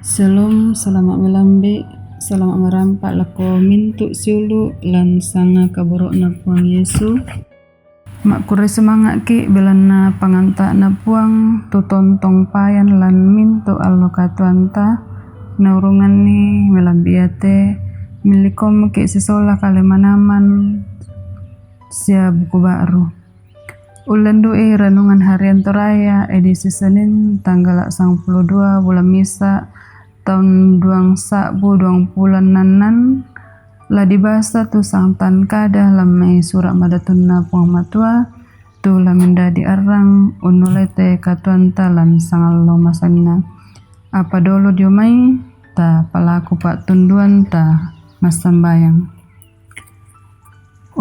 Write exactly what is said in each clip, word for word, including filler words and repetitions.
Shalom, salama' malambi', salama' marampa' lako mintu' siulu' lan sanga kaboro'na Puang Yesu. Ma'kurre sumanga'ki' belanna panganta'na Puang tu tontong payan lan mintu' allo katuoanta, naurunganni malambi' iate, millikkomuki' sisola kale manaman sia buku ba'ru. Ullendu'i Renungan Harian Toraya, edisi Senin, tanggala' sangpulo dua bulan Misa', taun duang sa'bu duang pulo annan, la dibasa tu sangtan kada lan mai Sura' Madatunna Puang Matua, tu la mendadi arrang unnolete katuoanta lan sangallo masenna. Apa dolo dio mai, ta palaku pa'tunduan, ta massambayang.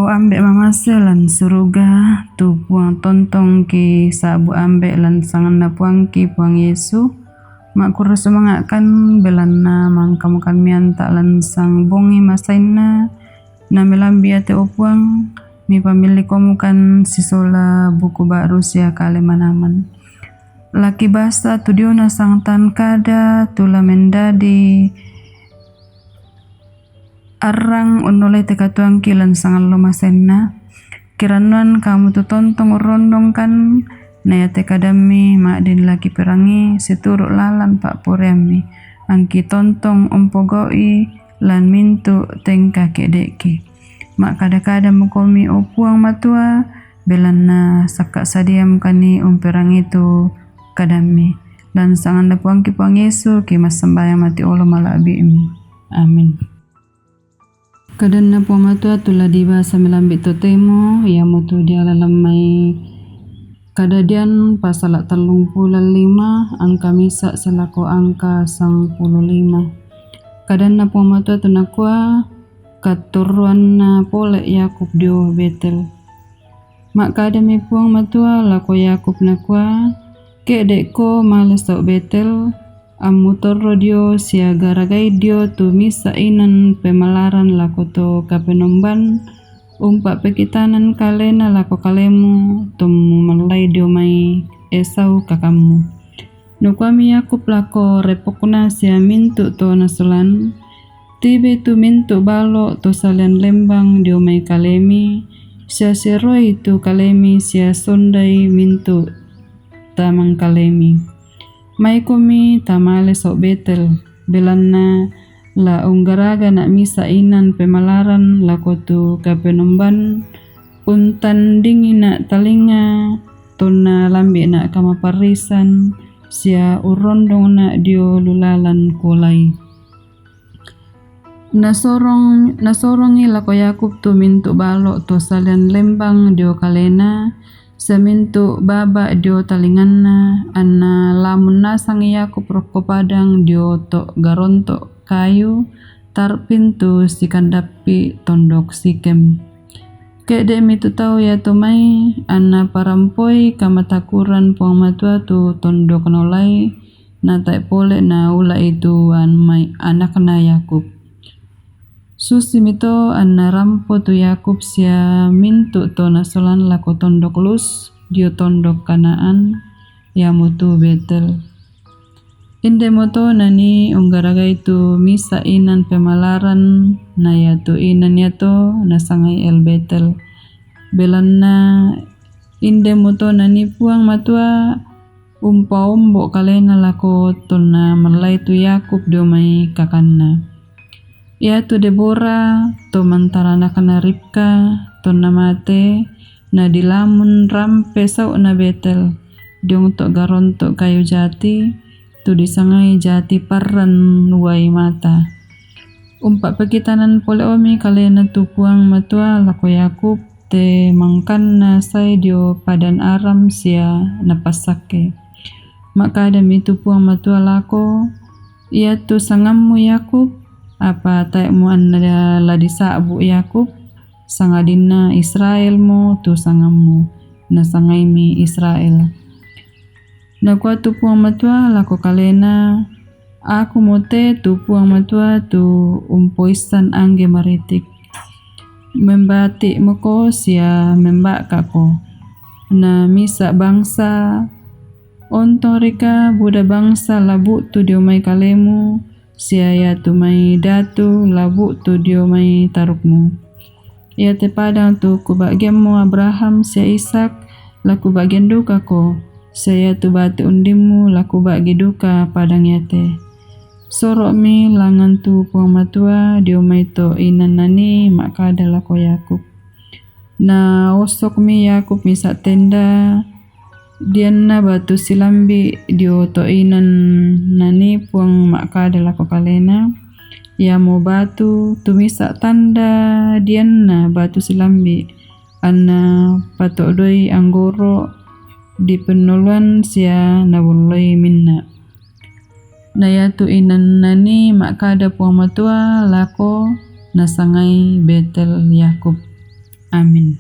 O Ambe' mamase lan suruga, tu Puang tontongki sa'bu ambe' lan sanganna Puangki Puang Yesu, ma'kurre sumanga'kan belanna mangkamukan mianta' lan sang bongi masainna, na melambi' iate o Puang, mipamillikkomukan sisola buku ba'ru sia kale manaman. Laki basa tu diona sangtan kada, tu la mendadi arrang unnolete katuoangki lan sangallo masenna. Kirannuan kamu tu tontong urrondongkan, na iate kadammi ma'din laki perangi situru' lalan pa'poraiammi, angki tontong umpogau'i lan mintu' tengka ke'de'ki. Ma'kada-kada mukomi, o Puang Matua, belanna sakka' sadia mukanni umperangi tu kadammi. Lan sanganna Puangki Puang Yesu ki massambayang mati olo mala'bi'mi. Amin. Kadanna Puang Matua tu la dibasa melambi' totemo, iamotu diala lan mai Kadadian pasala' tallung pulo lima, angka misa' salako angka sangpulo lima. Kadanna Puang Matua tu nakua, Kattorroanna pole' Yakub dio Betel. Ma'kadami Puang Matua lako Yakub nakua, Ke'de'ko male sau' Betel, ammutorro dio sia garagai dio tu misa' inan pemalaran lako to Kapenomban, umpa'pekitanan kalena lako kalemu, tummumallai dio mai Esau kakammu. Nakuami Yakub lako repokna sia mintu' to nasolan, Tibai tu mintu' balo' to salian lembang dio mai kalemi, sia seroi tu kalemi sia sondai mintu' tamang kalemi. Maikomi tamale sau' Betel, belanna la unggaragana' misa' inan pemalaran lako tu Kapenomban, untandingina' talinga tonna lambi'na' kamaparrisan, sia urrondongna' dio lu lalan kuolai. Nasorong, nasorongi lako Yakub tu mintu' balo' to salian lembang dio kalena, sia mintu' baba' dio talinganna, anna lamun nasangi Yakub rokko padang dio to' garonto' kayu, tarpin tu sikandappi' tondok Sikem. Ke'de'mi tu tau iato mai, anna parampoi kamatakuran Puang Matua tu tondok naolai, na tae' pole' naula'i tu an mai anakna Yakub. Susimi to anna rampo tu Yakub sia mintu' to nasolan lako tondok Lus, dio tondok Kanaan, iamotu Betel. Indemoto nanii unggaragai tu misa' inan pemalaran, na iatu inan iato nasangai El Betel. Belanna indemoto nanii Puang Matua umpaombo' kalena lako tonna mallai tu Yakub dio mai kakanna. Iatu Debora, to mantara anakna Ribka, tonna mate, nadilamun rampe sau'na Betel, diong to' garonto' kayu jati, tu disangai jati parran uai mata. Umpa'pekitanan pole'omi kalena tu Puang Matua lako Yakub, te mangkanna sae dio Padan Aram sia napassakke. Ma'kadami tu Puang Matua lako, Iatu sangammu Yakub, apa tae'mo anna la disa'bu' Yakub, sangadinna Israelmo tu sangammu, nasangaimi Israel. Nakua tu Puang Matua lako kalena, Akumo te tu Puang Matua tu umpoissan angge maritik. Membati'moko sia memba'kako. Na misa' bangsa Ontorika buda bangsa la bu'tu dio mai kalemu, sia iatu mai datu la bu'tu dio mai tarukmu. Iate padang tu kuba'giammu Abraham sia Ishak, la kuba'gian dukako, sia iatu bati undimmu la kuba'gi duka padang iate. Soro'mi langan tu Puang Matua dio mai to inan nani ma'kada lako Yakub. Na ossokmi Yakub misa' tenda, dianna batu silambi' dio to inan nani Puang ma'kada lako kalena, iamo batu tu misa' tanda dianna batu silambi', anna pato'doi anggoro' dipennuluan sia nabolloi minna'. Na iatu inan nani ma'kada Puang Matua lako nasangai Betel Yakub. Amin.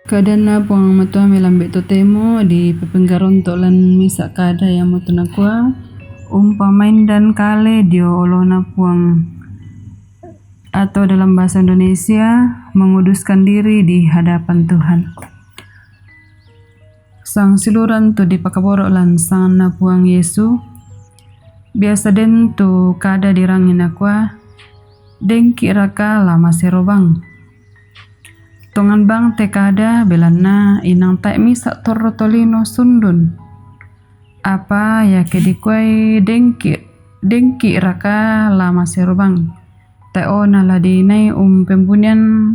Kadanna Puang Matua melambi' totemo dipepenggaronto' lan misa' kada iamotu nakua, umpamaindan kale dio olona Puang, atau dalam bahasa Indonesia, menguduskan diri di hadapan Tuhan. Sangsiluran tu dipakaboro' lan sanganna Puang Yesu, biasa den tu kada dirangi nakua, dengki' raka la masero bang? Tongan bang te kada, belanna inang tae' misa' torro tolino sundun. Apa iake dikuai dengki', dengki' raka la masero bang, tae'o na la dinai umpembunian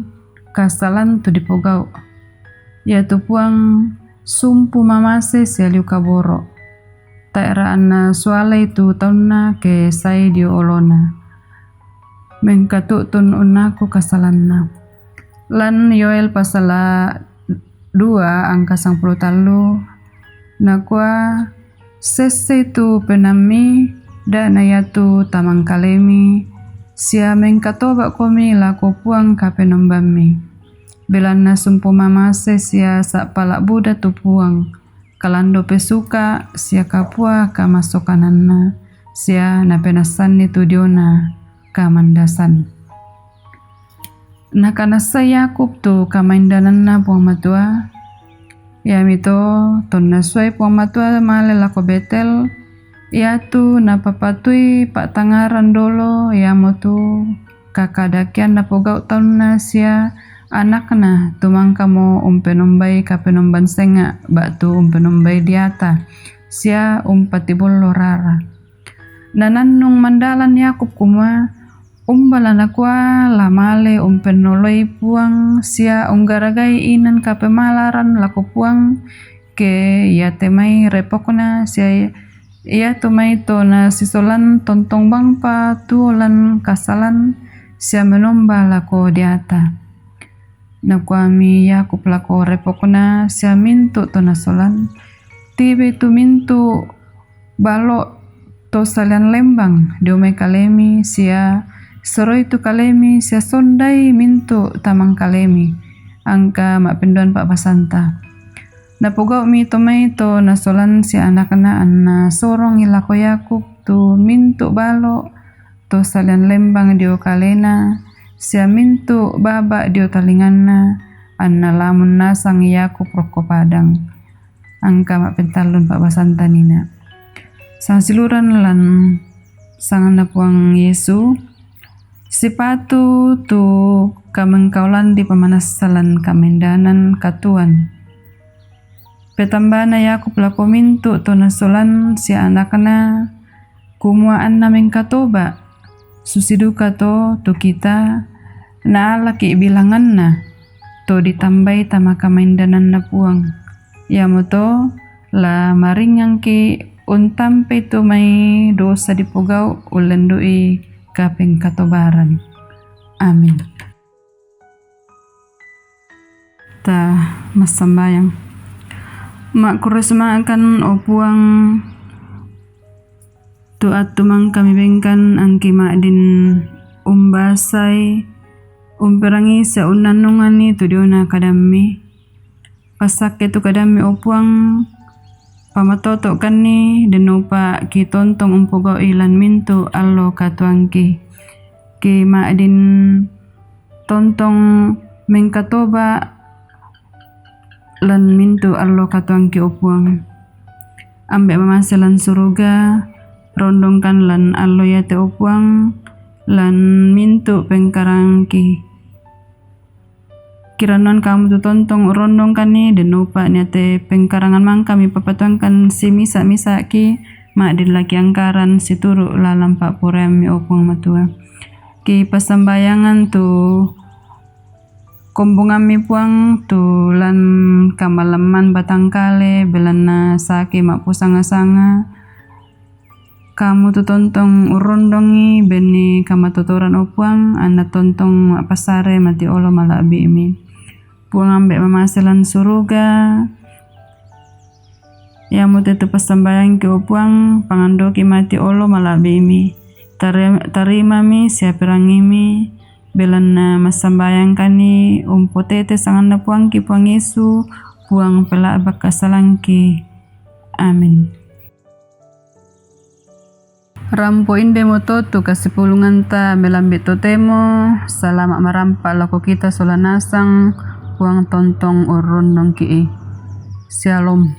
kasalan tu dipogau'. Iatu Puang sumpu mamase sia liu kaboro'. Tae'ra anna sualai tu taunna ke sai dio olona. Mengkatu'tun unnaku kasalanna. Lan Yoel pasala dua angka sangpulo tallu, nakua, sessei tu penaammi, da' na iatu tamangkalemi, sia mengkatoba'komi lako Puang Kapenombammi. Belanna sumpu mamase sia sa'pala' buda tu Puang, kalando pesuka sia kapua kamassokananna, sia napenassanni tu diona kamandasan. Nakanassai Yakub tu kamaindananna Puang Matua. Iamito tonna suai Puang Matua male lako Betel, iatu napapatui pa'tangngaran dolo, iamotu kakadakean napogau' taunna sia anakna, tu mangkamo umpenombai kapenomban senga' ba'tu umpenombai diata, sia umpatibollo rara. Nanannung mandalan Yakub kumua, umba la nakua la male umpennoloi Puang sia unggaragai inan kapemalaran lako Puang, ke iate mai repokna sia iatu mai to nasisolan tontong bangpa tuo lan kasalan sia menomba lako diata. Nakuami Yakub lako repokna sia mintu' to nasolan, tibi tu mintu' balo' to salian lembang dio mai kalemi sia soroi tu kalemi sia sondai mintu' tamangkalemi, angka ma'penduan pa'basanta. Napogau'mi to mai to nasolan sia anakna anna sorongi lako Yakub tu mintu' balo' to salian lembang dio kalena, sia mintu' baba' dio talinganna, anna lamun nasang Yakub rokko padang. Angka ma'pentallun pa'basanta nina. Sangsiluran lan sanganna Puang Yesu, sipatu tu kamengkaolan dipamanassa lan kamendanan katuoan. Petambana Yakub lako mintu' to nasolan sia anakna, kumua anna mengkatoba', susi duka to tu kita, naalaki' bilanganna to ditambai tama kamaindananna Puang. Iamoto la maringngangki' untampei tu mai dosa dipogau' ullendu'i kapengkatobaran. Amin. Ta massambayang. Ma'kurre sumanga'kan, o Puang, tu attu mangka mibengkan angki ma'din umbasai, umperangi sia unnannunganni tu diona kadammi. Passakke tu kadammi, o Puang, pamatoto'kanni, den upa' kitontong umpogau'i lan mintu' allo katuoangki. Ki ma'din tontong mengkatoba' lan mintu' allo katuoangki, o Puang. Ambe' mamase lan suruga, rondongkan lan allo iate, o Puang, lan mintu' pengkarangangki. Kirannuan kamu tu tontong urrondongkanni, den upa' niate pengkarangan mangka mipapatuangkan simisa'-misa'ki, ma'din la kiangkaran situru' lalan pa'poraiammi, o Puang Matua. Kipassambayangan tu kombongammi, Puang, tu lan kamalemman batangkale, belanna sake ma'posanga-sanga. Kamu tu tontong urrondongi benni kamatotoran, o Puang, anna tontong ma'passare mati olo mala'bi'mi. Puang Ambe' mamase lan suruga, iamote tu passambayangki, o Puang, pangandoki mati olo mala'bi'mi. Tari-, tarimami siaperangimi, belanna massambayangkanni umpotete sanganna Puangki, Puang Yesu, Puang pela'bak kasalangki. Amin. Rampo indemo to tu kasipulunganta melambi' totemo, salama' marampa' lako kita sola nasang, Puang tontong urrondongki'i. Syalom.